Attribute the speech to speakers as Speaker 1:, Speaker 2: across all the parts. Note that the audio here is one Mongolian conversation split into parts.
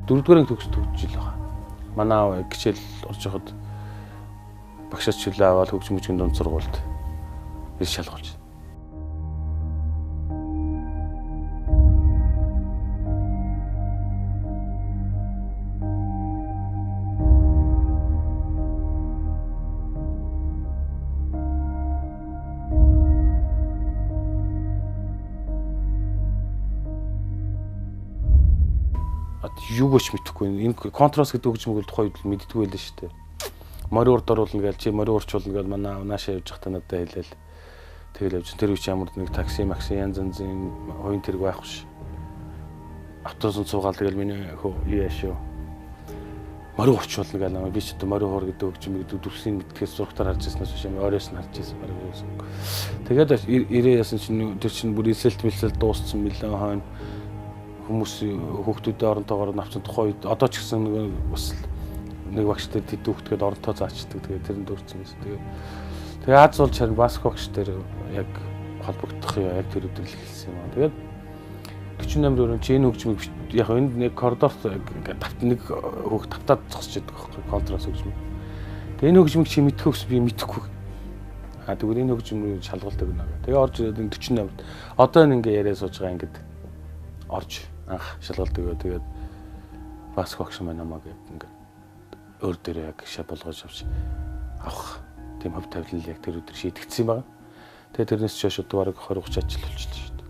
Speaker 1: Дөрөвдүгээр анги төгс төгсөж л байгаа. Манай аав хичээл орж явахад багшаас чөлөө аваад хөгжим мөчгөн дунд сургуульд ир шалгуулж. Юу ч мэдэхгүй. Энэ контраст гэдэг хөгжмийг бол тухайн үед мэддэггүй байлаа шүү дээ. Морин урд оруулна гээл чи морин урчуулна гээл манай наашаа явж байхдаа надад хэлээл. Тэгэл явж. Тэр үеч ямар нэг такси, макси янз янзын хувийн тэрэг байхгүй ш. Автобусанд суугаал тэгэл миний хөө юу яашөө. Морин урчуулна гээл намайг би ч одоо морин хор гэдэг хөгжмийг дүрсийн мэдхээс зургатаар харж ирснээс биш юм ойроос нь харж ирсэн бараг юусэн. Тэгээд ирээ ясан чинь тэр чинь бүр эсэлт мэлсэл дууссан мэлэн хойно хүмүүс хүүхдүүдээ оронтоогоор навцсан тухайн үед одоо ч гэсэн нэг бас нэг багш дээр тэд хүүхдгээд оронтоо заачдаг. Тэгээд тэрэнд дурдсан байсан. Тэгээ Аз болж харин Баск багш дээр яг холбогдох юм яг тэр өдөр л эхэлсэн юм аа. Тэгээд 48 өрөө чи энэ хөгжмийг яг энд нэг коридорт ингээд тавт нэг хүүхд тавтаад зогсож байдаг байхгүй контраст хөгжмийг. Тэгээ энэ хөгжмийг чи мэдэх үс би мэдэхгүй. А тэгвэл энэ хөгжмийг шалгалт өгнө гэх. Тэгээ орж ирээд энэ 48-д одоо энэ ингээд яриа сууж байгаа ингээд орж анх шалгалт өгөө. Тэгээд Баск багш маань намайг ингээд өөр дээрээ яг шав болгож авч авах тийм хөв тавилал яг тэр өдөр шийдэгдсэн юм байна. Тэгээд тэрнээс ч хойш одоо бараг 20 30 жил болчихлоо шүү дээ.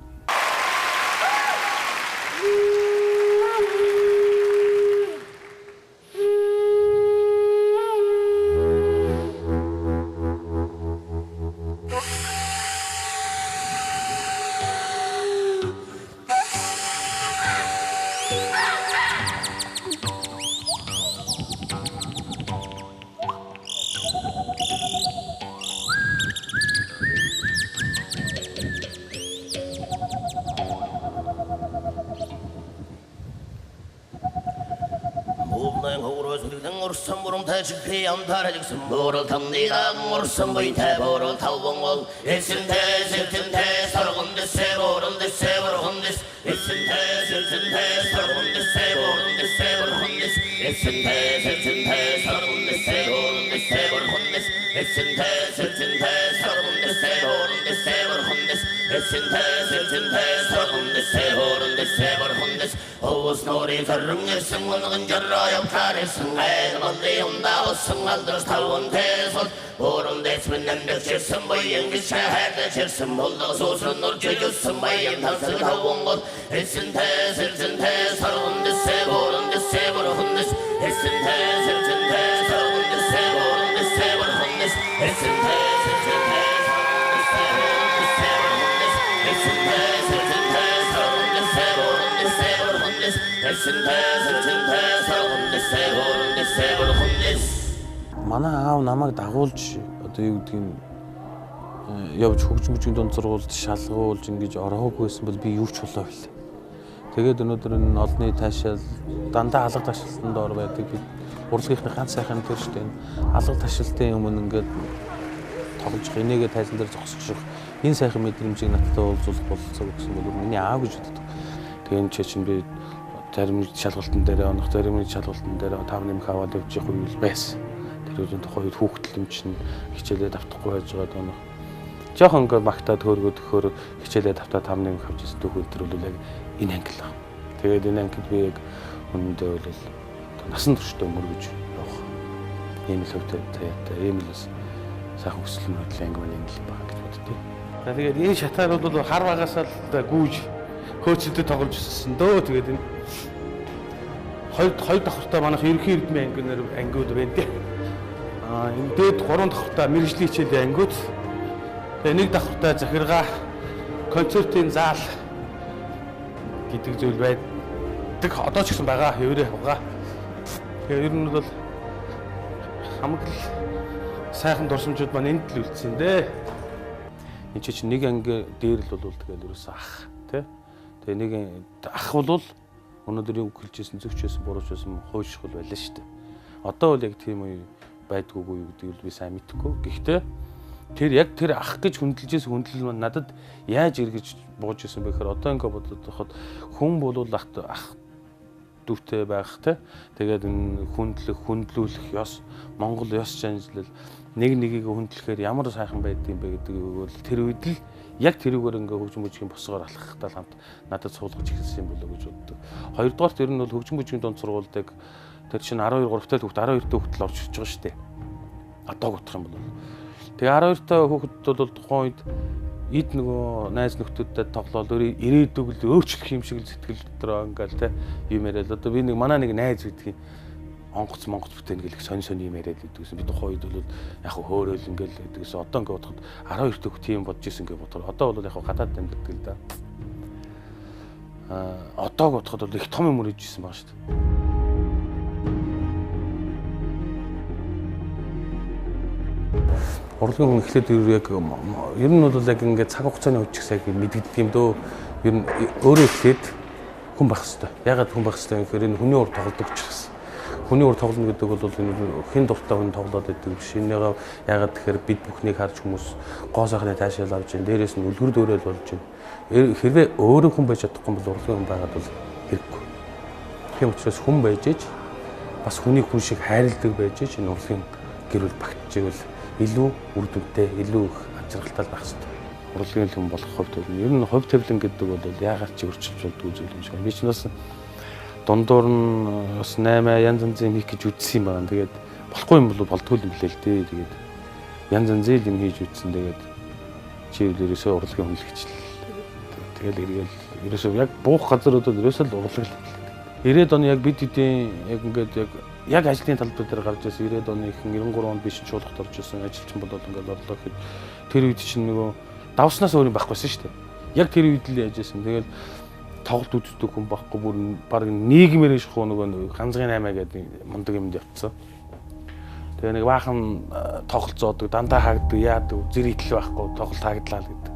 Speaker 1: Манай аав намайг дагуулж одоо юу гэдгийг явж хөгжмөчийн дунд сургуульд шалгуулж ингэж ороогүйсэн бол би юу ч болоо билээ. Тэгээд өнөөдөр энэ олонний таашаал дандаа алга ташлалтанд ор байдаг. Би урлагийнхны ганц сайхан тэр шүү дээ. Алга ташлалтын өмнө ингээд тоглож энийгээ тайзан дээр зогсож энэ сайхан мэдрэмжийг надтай уулзуулах бололцоог өгсөн бол миний аав гэж боддог. Тэгээд энэ чинь би зарим шалгалтын дээр онох, зарим шалгалтын дээр 5 нэмэх аваад явж явах үйл байсан. Тэр үеийн тухайн үед хүүхдэл юм чинь хичээлээ давтахгүй байж байгаа доо. Жохон ингээд магтаад хөөргөд өгөхөөр хичээлээ давтаад 5 нэмэх авч ирсэн түүх энэ бол яг энэ анги л байна. Тэгээд энэ ангид би яг үнэндээ бол насан туршдаа мөргөж явах ийм л хөвтэй заяатай, ийм л бас сайхан хүсэл мөрөөдлийн анги маань энэ л байна гэж боддتي. За тэгээд энэ шатаар бол хар багасаа л гүйж хөөцөлдөд тоглож өссөн дөө. Тэгээд энэ хоёр давхартаа манайх ерөнхий эрдмийн ангинаар ангиуд байна тий. Аа энэ дээд 3 давхартаа мэргэжлийн хичээлийн ангиуд. Тэгээ нэг давхартаа захиргаа концертын зал гэдэг зүйл байдаг. Одоо ч гэсэн байгаа, хэврээ байгаа. Тэгээ ер нь бол хамаг л сайхан дурсамжууд маань энд л үлдсэн дээ. Энд чинь нэг анги дээр л бол тэгэл ерөөсөө ах тий. Тэгээ нэг ах бол өнөөдөр юу хэлжсэн зөвч байсан бурууч байсан хуйшгүй байлаа шүү дээ. Одоо бол яг тийм үе байдгүйгүй юу гэдгийг би сайн мэдэхгүй. Гэхдээ тэр яг тэр ах гэж хүндэлжсэн хүндлэл маань надад яаж эргэж бууж исэн бэ гэхээр одоо ингээ бодоод байхад хүн бол ах дүүтэй байх те. Тэгээд энэ хүндлэх, хүндлүүлэх ёс, Монгол ёс чанжлал нэг нэгийг хүндлэхээр ямар сайхан байдгийг бэ гэдэг бол тэр үед л яг тэрүүгээр ингээ хөгжим бүжгийн босгоор алхахтаа хамт надад суулгаж эхэлсэн юм болоо гэж боддог. Хоёрдугаарт ер нь бол хөгжим бүжгийн дунд сургуульдаг тэр чинь 12 3 тал хүүхэд 12 та хүүхэд л орж ирж байгаа шүү дээ. Одоог бодох юм бол. Тэгээ 12 та хүүхэд бол тухайн үед эд нөгөө найз нөхдөдтэй тоглоол өөрөө ирээдүг л өөрчлөх юм шиг л сэтгэл дотроо ингээл те юм яриад одоо би нэг манай нэг найз гэдгийг онгоц монгоц бүтээн гэх сонь сонь юм яриад гэдгийгсэн. Би тухайн үед бол яг хөөрөөл ингээл гэдгийгсэн. Одоо ингээд бодоход 12 дэх тийм бодож исэн гэж бодохоор одоо бол яг гадаад амьдардаг л да. Одоог бодоход бол их том юм үрэж исэн байгаа шүү дээ. Урлагийн хүн эхлээд яг ер нь бол яг ингээд цаг хугацааны хувьд ч гэсэн яг мэдэгддэг юм дөө. Ер нь өөрөө эхлээд хүн байх хэвээр. Ягаад хүн байх хэвээр юм гэхээр энэ хүний ур тоглодог учраас. Хүний ур тоглоно гэдэг бол энэ хэн дуртай хүн тоглоод байдаг биш. Энийгээ ягаад тэгэхээр бид бүхнийг харж хүмүүс гоо сайхны таашаал авч байна. Дээрээс нь үлгэр дуурайл болж байна. Хэрвээ өөрөө хүн байж чадахгүй бол урлагийн хүн байгаад бол хэрэггүй. Тийм учраас хүн байж ич бас хүний хүн шиг хайрладаг байж ич энэ урлагийн гэр бүл багтжигвэл илүү үр дүнтэй, илүү их авчралтай байх хэрэгтэй. Урлагийн хүн болох хувь тавилан. Ер нь хувь тавилан гэдэг бол яагаад ч өөрчилж болдгүй зүйл юм шиг. Би ч бас дундуур нь бас 8 янз янзын юм хийх гэж үзсэн юм байна. Тэгээд болохгүй юм бол болдгүй юм лээ л дээ. Тэгээд янз янзын юм хийж үзсэн. Тэгээд чи ерөөсөө урлагийн хүн л гэж л тэгэл эргээл ерөөсөө яг буух газар бол ерөөсөө л урлаг л. 90-ад оны яг бид хэдийн яг ингээд яг ажлын талбай дээр гарч ирсэн 90-ад оны ихэнх 93 онд би шинэ чуулгад орж ирсэн ажилчин болоод ингээд орлоо гэхэд тэр үед чинь нөгөө давснаас өөр юм байхгүйсэн шүү дээ. Яг тэр үед л яаж исэн. Тэгэл тоглолт үздэг хүн байхгүй бүр баг нийгмээр шахуу нөгөө ганцхан 8 гэдэг мундаг юмд явцсан. Тэгээ нэг баахан тоглолт зоодог, дандаа хаагддаг, яадаг, зэрэгтэл байхгүй тоглолт хаагдлаа л гэдэг.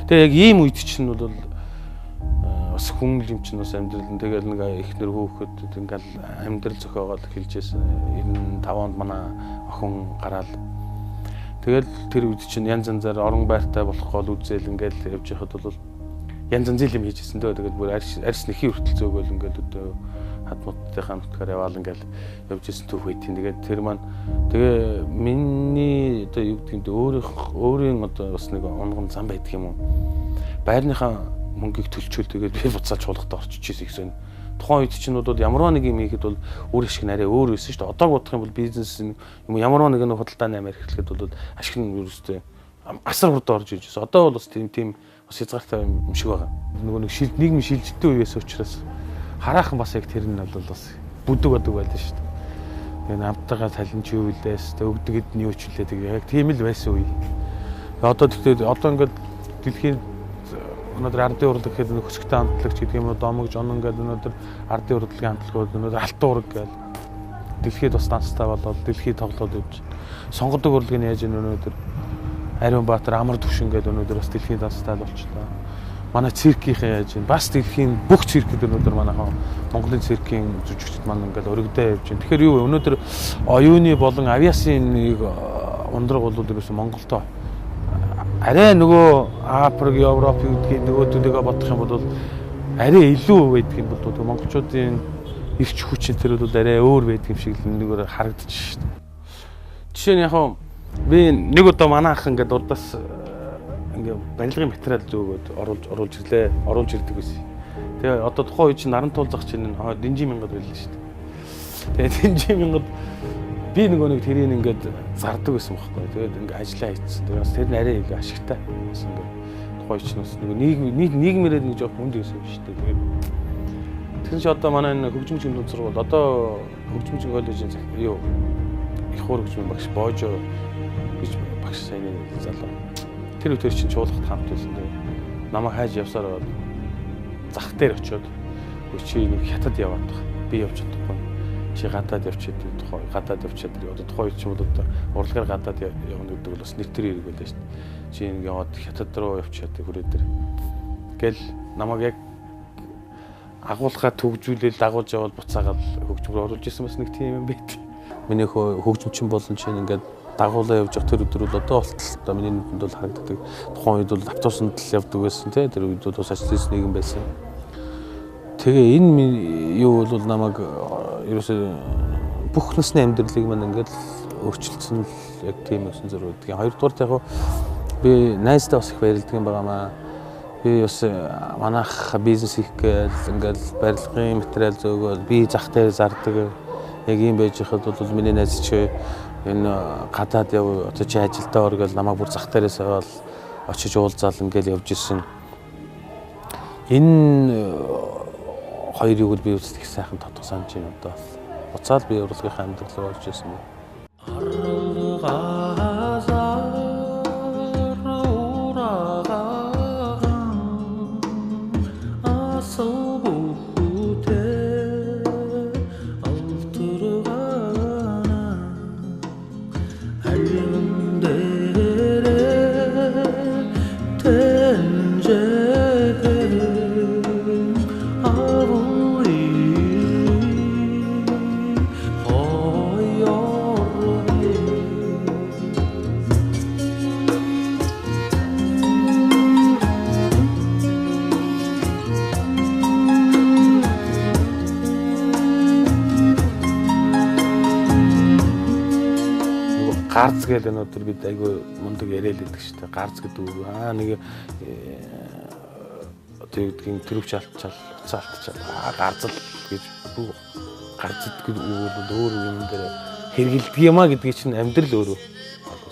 Speaker 1: Тэгээ яг ийм үед чинь бол бас хүн юм чинь бас амьдрал нь тэгэл нэг эхнэр хүүхэд ингээл амьдрал зохиогоол эхэлж байсан. 95 онд манай охин гараал. Тэгэл тэр үед чинь янз янзаар орон байртай болох гол үзэл ингээл явж байхад бол янз янзын юм хийжсэн дөө. Тэгээд бүр арьс нэхий хүртэл зөөгөл ингээл өдөө хадмуудынхаа нутгаар яваал ингээл явж исэн түүх байт. Тэгээд тэр маань тэгээ миний одоо юу гэдэг юм өөрийн одоо бас нэг унган зам байдаг юм уу. Байрныхаа мөнгийг төлчөөл тэгээд би буцаал чуулгад орчиж ирсэн гэсэн. Тухайн үед чинь бол ямар нэг юм хийхэд бол үр ашиг нь арай өөр байсан шүү дээ. Одоо бодох юм бол бизнес юм ямар нэг худалдааны амаар эхлэхэд бол ашиг нь ерөөсөө асар хурдан орж ирж байсан. Одоо бол бас тийм бас хязгаартай юм шиг байгаа. Нөгөө нэг нийгмийн шилжилтийн үеэс учраас хараахан бас яг тэр нь бол бас бүдэг бодог байлаа шүү дээ. Тэгээ намтайгаа талент юу үлээс, өгдөг эдний юу ч үлээ тэгээ яг тийм л байсан үе. Одоо тэгтээ одоо ингээд дэлхийн өнөөдөр ардын урлаг гэхэд хөсгтэй хамтлагч гэдэг юм уу, домог жонон гэдэг өнөөдөр ардын урлагийн хамтлагууд өнөөдөр алтан ураг гээл дэлхийд бас данстай болоод дэлхийд тоглоод явж. Сонгодог урлагийг яаж өнөөдөр Ариун Баатар амар төвшин гэдэг өнөөдөр бас дэлхийн данстай болчлоо. Манай циркийнхээ яаж юм бас дэлхийн бүх циркүүд өнөөдөр манайхан Монголын циркийн жүжигчд маань ингээл өргөдөө явж байна. Тэгэхээр юу вэ? Өнөөдөр оюуны болон авиасын нэг ундраг бол ерөөсөн Монголдо арай нөгөө Африк, Европ гэдгийг нөгөөдөлийгөө бодох юм бол арай илүү байдаг юм бол монголчуудын эрч хүч энэ төр бол арай өөр байдаг юм шиг л нэгөр харагдчих шүү дээ. Жишээ нь яг би нэг удаа манай ах ингээд урдаас ингээд барилгын материал зөөгөөд оруулж ирлээ. Оруулж ирдэг байсан. Тэгээ одоо тухайн үед чинь Нарантуул зах чинь динжи мянгад байлаа шүү дээ. Тэгээ динжи мянгад би нөгөө нэг тэрийг ингээд зардаг байсан байхгүй. Тэгээд ингээд ажиллаа хийцсэн. Тэгээд бас тэр нь арай илүү ашигтай. Бас ингээд тухайн үед чинь бас нөгөө нийгмээрээ нэг жоох хүнд байсан юм шүү дээ. Тэгээд тэгсэн чи одоо манай энэ хөгжмөчийн дунд сургууль одоо хөгжмөчийн коллежийн юу их хуур хөгжмийн багш Боожо гэж багш саяны залуу. Тэр үгээр чинь чуулгад хамт байсан. Тэгээд намайг хайж явсаар байгаад зах дээр очиод чи нэг хятад яваад байгаа. Би явж чадахгүй. Чи гадаад явчихад тухай гадаад явчихад одоо тухайн үед ч юм бол одоо урлагаар гадаад явна гэдэг бол бас нэг төр хэрэг байлаа шүү дээ. Чи нэг яваад хятад руу явчихад хүрээ дээр. Гэл намайг яг агуулгаа төгжүүлээл дагуулж явал буцаагаад хөгжмөр оруулж исэн бас нэг тийм юм байт. Миний хөгжимчин болон чинь ингээд дагуулаа явж явах тэр өдөр бол одоо болтол одоо миний нүдэнд бол харагддаг. Тухайн үед бол автобусанд л явдаг байсан тий. Тэр үед бол социалист нийгэм байсан. Тэгээ энэ юу бол намайг ерөөсөө бүх насны амьдралыг маань ингээд өөрчилсөн л яг тийм өсөн зур байдаг. Хоёрдугаар яг би найздаа бас их баярлдаг юм байгаамаа. Би бас манайх бизнес хийх гээл ингээд барилгын материал зөөгөөл би зах дээр зардаг. Яг ийм байж хахад бол миний найз чи энэ гадаад яв одоо чи ажилдаа ор гээл намайг бүр зах дээрээс аваад очиж уулзаал ингээд явж исэн. Энэ хоёрыг бол би үздэг их сайхан тодох санаж байна одоо. Буцаал би урлагийнхаа амьдрал руу орж ирсэн байна. Гарц гэдэг энэ өдөр бид айгүй мундаг яриад байдаг шүү дээ. Гарц гэдэг үг аа нэг одоо юу гэдгийг төрөвч алдчаал, уцаа алдчаал аа гарцал гэж бүх гарцд гэдэг үг бол өөр юм дээр хэрэгэлдэг юм а гэдгийг чинь амьдрал өөрөө.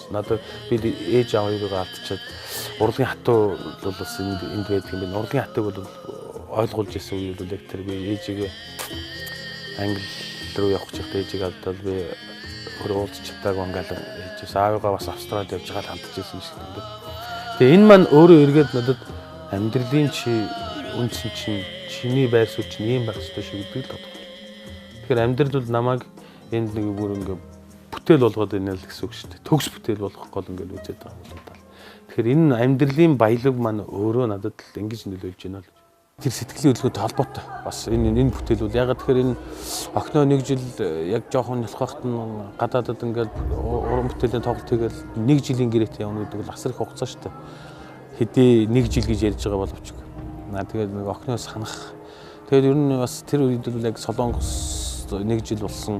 Speaker 1: Надад би ээж аав хоёрыг алдчиад урлагийн хатуу бол бас энд байдаг юм байна. Урлагийн хатууг бол ойлгуулж ирсэн үе бол яг тэр би ээжигээ англи руу явах гэж байхдаа ээжигээ алдаад би өөр уулзч чадаагүй ингээл ээжээс аавыгаа бас Австралид явж байгаа л хандчихсан шиг юм байна. Тэгээ энэ маань өөрөө эргээд надад амьдралын чи үндсэн чинь чиний байр суурь чинь ийм байх ёстой шүү гэдэг л тодорхой. Тэгэхээр амьдрал бол намайг энд нэг бүр ингээ бүтээл болгоод байна л гэсэн үг шүү дээ. Төгс бүтээл болгох гол ингээл үзээд байгаа юм л да. Тэгэхээр энэ амьдралын баялаг маань өөрөө надад л ингэж нөлөөлж байна л. Тэр сэтгэлийн хөдөлгөөнтэй холбоотой. Бас энэ бүтээл бол ягаад тэгэхээр энэ охиноо нэг жил яг жоохон нялх байхад нь гадаадад ингээл уран бүтээлийн тоглолт хийгээл нэг жилийн гэрээтэй явна гэдэг бол асар их хугацаа шүү дээ. Хэдий нэг жил гэж ярьж байгаа боловч. Тэгээд нэг охиноо санах. Тэгээд ер нь бас тэр үед бол яг Солонгос нэг жил болсон.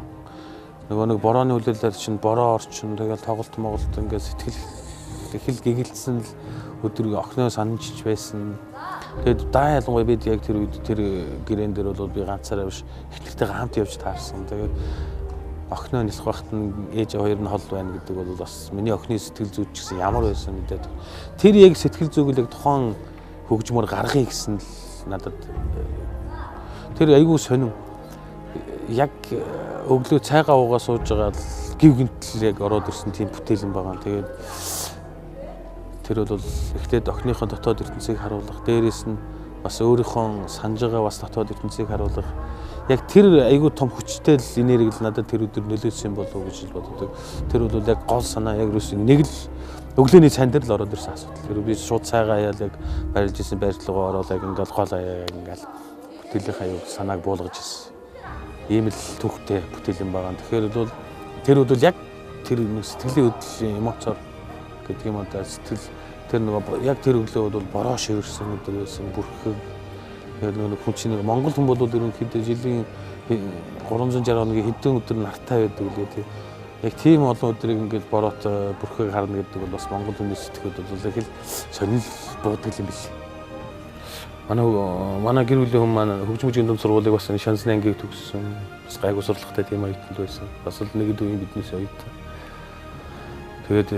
Speaker 1: Нөгөө нэг борооны хүлээлээр чинь бороо орчин тэгэл тоглолт моголт ингээд сэтгэл хэл гэгэлцсэн л өдөр охиноо санаж байсан. Тэгээд даа ялангуяа бид яг тэр үед тэр гэрээн дээр бол би ганцаараа биш эхнэртэйгээ хамт явж таарсан. Тэгээд охиноо нялх байхад нь ээж хоёр нь хол байна гэдэг бол бас миний охины сэтгэл зүйч гэсэн ямар байсан мэдээд. Тэр яг сэтгэл зүйг л яг тухайн хөгжмөр гаргая гэсэн л надад тэр айгүй сонин яг өглөө цайгаа уугаа сууж байгаа л гів гинтэл яг ороод ирсэн тийм бүтээл юм байгаа. Тэгээд тэр бол эхлээд охиныхоо дотоод ертөнцийг харуулах, дээрээс нь бас өөрийнхөө санаж байгаа бас дотоод ертөнцийг харуулах. Яг тэр айгүй том хүчтэй л энерги л надад тэр өдөр нөлөөлсөн болов уу гэж боддог. Тэр бол яг гол санаа яг юус нэг л өглөөний цайн дээр л ороод ирсэн асуудал. Тэр би шууд цайгаа аяал яг барилж исэн байрлалгаа ороод яг ингээл гол аяа яг ингээл бүтээлийнхаа юу санааг буулгаж ирсэн. Ийм л түүхтэй бүтээл юм байгаа. Тэгэхээр бол тэр бол яг тэр нэг сэтгэлийн хөдлөлийн эмоцоор гэдэг юм одоо сэтгэл тэр нөгөө яг тэр өглөө бол бороо ширэрсэн өдөр байсан бүрхэг. Тэгээд нөгөө хүн чинь Монгол хүн бол ерөнхийдөө жилийн 360 хоногийн хэдэн өдөр нартай байдаг лээ тий. Яг тийм олон өдрийг ингээд бороотой бүрхэг харна гэдэг бол бас Монгол хүний сэтгэлд бол их л сонирхол буудаг юм бил. Манай гэр бүлийн хүн маань хөгжмөжийн дунд сургуулийг бас шансны ангийг төгссөн. Бас гайгүй сурлагатай тийм оюутан байсан. Бас л нэг үеийн биднээс оюутан. Тэгээд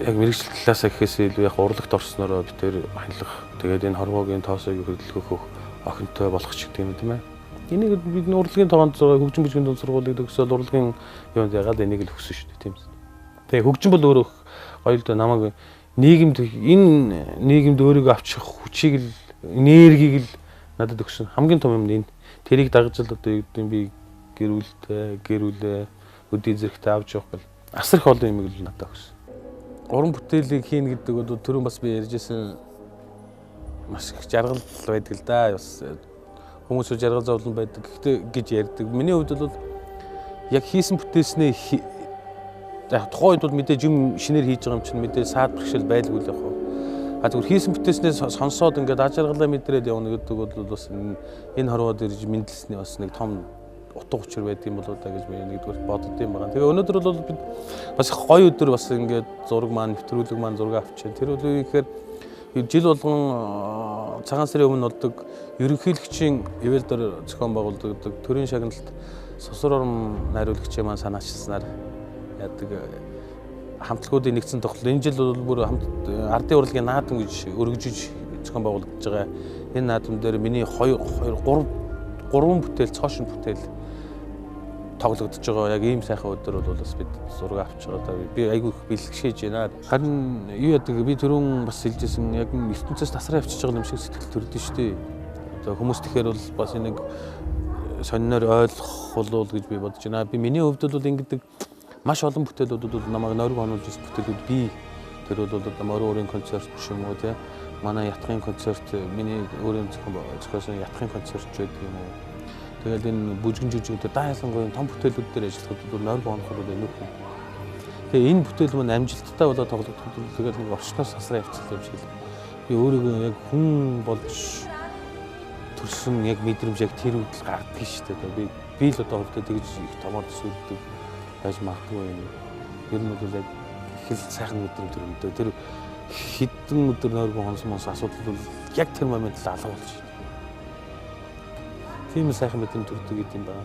Speaker 1: яг мэрэгжил талаасаа гэхээс илүү яг урлагт орснороо би тэр ханилах. Тэгээд энэ хорвоогийн тоосыг хөдөлгөх охинтой болох ч гэдэг юм тийм ээ. Энийг бид урлагийн тогоонд хөгжим бүжгийн дунд сургуулийг төгсөөд урлагийн юунд ягаад энийг л өгсөн шүү дээ тийм үү. Тэгээ хөгжим бол өөрөө гоё л доо намайг нийгэмд энэ нийгэмд өөрийгөө авчих хүчийг л энергийг л надад өгсөн. Хамгийн том юм энэ. Тэрийг дагаж л одоо юу гэдэг нь би гэр бүлтэй, гэр бүлээ өдий зэрэгтэй авч явах гэл асар их олон юм л надад өгсөн. Уран бүтээлийг хийнэ гэдэг бол түрүүн бас би ярьжсэн маш их жаргал байдаг л да. Бас хүмүүс жаргал зовлон байдаг гэхдээ гэж ярьдаг. Миний хувьд бол яг хийсэн бүтээлснээ яг тухайн үед бол мэдээж юм шинээр хийж байгаа юм чинь мэдээж саад бэрхшээл байлгүй л яг хөө. А зүгээр хийсэн бүтээснээ сонсоод ингээд аж аргалаа мэдрээд явна гэдэг бол бас энэ хорвоод ирж мэдлсний бас нэг том утга учир байдаг юм болоо да гэж би нэгдүгээр бодд юм байна. Тэгээ өнөөдөр бол бид бас их гоё өдөр бас ингээд зураг маань нэвтрүүлэг маань зураг авчихсан. Тэр бол юу гэхээр жил болгон цагаан сарын өмнө болдог ерөнхийлөгчийн ивэл дор зохион байгуулдаг төрийн шагналт сусар орон найруулагчийн маань санаачилснаар яадаг хамтлагуудын нэгдсэн тоглолт. Энэ жил бол бүр хамт ардын урлагийн наадам гэж өргөжиж зохион байгуулагдаж байгаа. Энэ наадам дээр миний 2 2 3 3 бүтээл цоошин бүтээл тоглогдож байгаа. Яг ийм сайхан өдөр бол бас бид зураг авч байгаа. Би айгүй их бэлгшээж байна. Харин юу яадаг би түрүүн бас хэлжсэн яг ертөнцөөс тасраа явчихж байгаа юм шиг сэтгэл төрдөн шүү дээ. Одоо хүмүүс тэгэхээр бол бас энийг сониноор ойлгох болов гэж би бодож байна. Би миний хувьд бол ингэдэг маш олон бүтээлүүд бол намайг нойрог онуулж ирсэн бүтээлүүд бий. Тэр бол одоо морин уурын концерт ч юм уу тий. Манай ятгын концерт, миний өөрийн зохиосон ятгын концерт ч байдаг юм уу. Тэгэл энэ бүжгэн жижигтэй даа ялангуяа том бүтээлүүд дээр ажиллахад бол нойрог оноход бол энүүх юм. Тэгээ энэ бүтээл маань амжилттай болоод тоглогдоход бол тэгэл нэг орчноос хасраа явчихсан юм шиг л. Би өөрийгөө яг хүн болж төрсөн яг мэдрэмж яг тэр үед л гардаг шүү дээ. Би л одоо хувьдаа тэгж их томоор төсөөлдөг байж магадгүй юм. Ер нь бол яг их л сайхан мэдрэмж төрөндөө. Тэр хэдэн өдөр нойргүй хонсон монс асуудал бол яг тэр момент л алга болж шүү дээ. Тийм сайхан мэдрэмж төрдөг гэдэг юм байна.